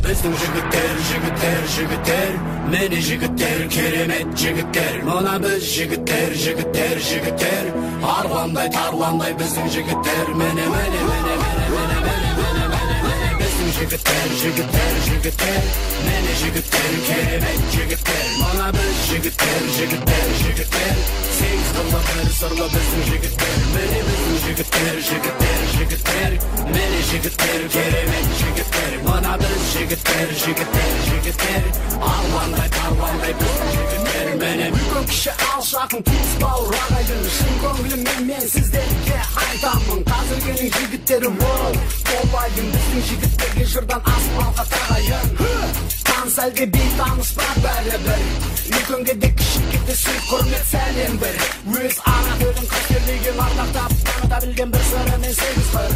Біздің жігіттер, жігіттер, жігіттер, міне жігіттер, керемет жігіттер. Мына біз жігіттер, жігіттер, жігіттер, арландай, тарландай біздің жігіттер. Міне, міне, міне, міне, міне, міне, міне, міне, міне, біздің жігіттер, жігіттер, жігіттер, міне жігіттер, керемет жігіттер. Мына біз жігіттер, жігіттер, жігіттер, сегіз қырлы бір сырлы біздің жігіттер. Міне біздің жігіттер, жігіттер, жігіттер, міне жігіттер, керемет жігіттер. Мына біз жігіттер, жігіттер, жігіттер, арландай, тарландай біздің жігіттер. Міне үлкен кіші алшақын туыс бауыр ағайын, шын көңіліммен мен сіздерге айтамын. Қазіргінің жігіттері ол толайын, біздің жігіттерге жырдан асып алқа тағайын. Таныс әлде бейтаныс па бәрібір, үлкенге де кішікке де сый құрмет сәлем бір. Өз ана тілін қастерлеген, ардақтап таныта білген бір сырымен сегіз қыр.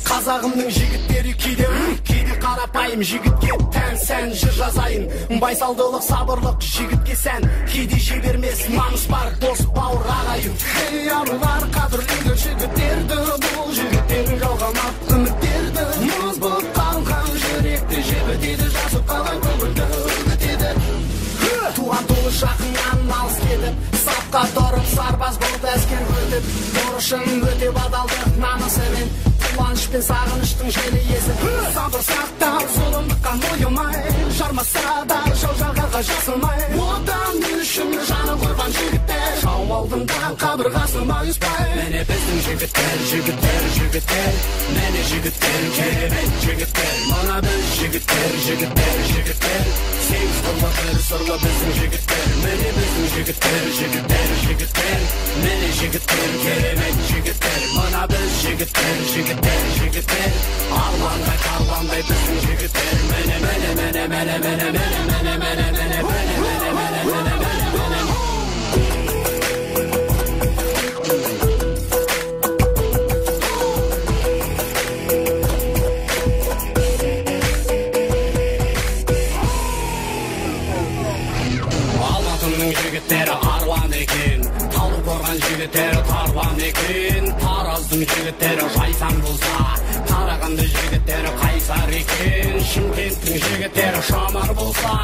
Қазағымның жігіттері кейде кейде қарапайым жігітке тән сән жыр жазайын. Байсалдылық сабырлық жігітке сән, кейде жібермес намыс бар дос бауыр ағайын. Ей арулар, қадірлеңдер жігіттерді, бұл жігіттер жалғанап үміттерді. Мұз болып қалған жүректі жібітеді, жасып қалған көңілді үгітеді. Туған туыс жақыннан алыс кетіп, сапқа тұрып сарбаз болып әскер өтіп, борышын өтеп адалдық намысымен, қуаныш пен сағыныштың желі есіп. Сабыр сақтап зұлымдыққа мойымай, жармаса да жау жағаға жасырмай, Отан үшін жанын құрбан жігіттер, жау алдында қабырғасы майыспай. Міне біздің жігіттер, жігіттер, жігіттер, міне жігіттер, керемет жігіттер. Мына біз жігіттер, жігіттер, жігіттер, сегіз қырлы бір сырлы біздің жігіттер. Міне біздің жігіттер, жігіттер, жігіттер, міне жігіттер, керемет жігіттер. Мына біз жігіттер, жігіттер, жігіттер, арландай, тарландай біздің жігіттер. Міне, міне, міне, міне, міне, міне, міне, міне, міне, міне, міне, міне, міне, міне, міне. Алматының жігіттері арлан екен, Талдықорған жігіттері тарлан екен, Тараздың жігіттері жайсаң болса, Қарағанды жігіттері қайсар екен, Шымкенттің жігіттері шамар болса,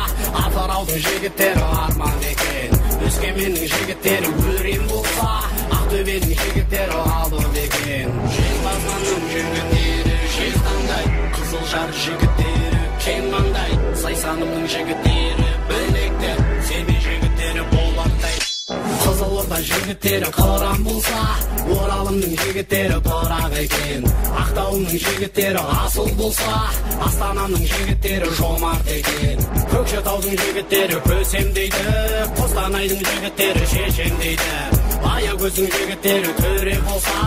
Атыраудың жігіттері арман екен, Өскеменнің жігіттері өрен болса, Ақтөбенің жігіттері алып екен. Жезқазғанның жігіттері жезтаңдай, Қызылжар жігіттері кең маңдай, Зайсанымның жігіттері білекті, Семей жігіттері болаттай. Қызылорда жігіттері қыран болса, Оралымның жігіттері тұрақ екен, Ақтауымның жігіттері асыл болса, Астанамның жігіттері жомарт екен, Көкшетаудың жігіттері көсем дейді, Қостанайдың жігіттері шешен дейді, Аягөздің жігіттері төре болса,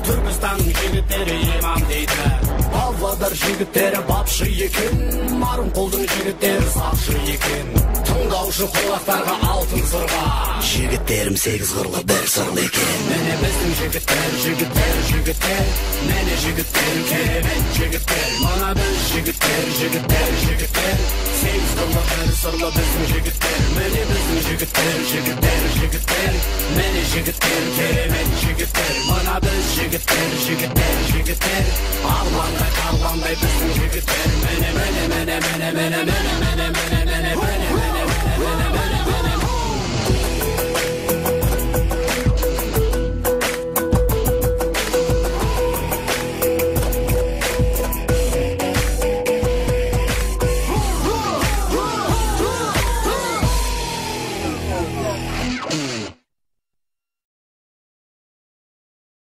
Түркістанның жігіттері имам дейді, Павлодар жігіттері бапшы екен, Нарынқолдың жігіттері сақшы екен, тыңдаушы құлақтарға алтын сырға, жігіттерім сегіз қырлы бір сырлы екен. Міне біздің жігіттер, жігіттер, жігіттер, міне жігіттер, керемет жігіттер. Мына біз жігіттер, жігіттер, жігіттер, сегіз қырлы бір сырлы біздің жігіттер. Міне біздің жігіттер, жігіттер, жігіттер, міне жігіттер, керемет жігіттер. Мына біз жігіттер, жігіттер, жігіттер, арландай, тарландай біздің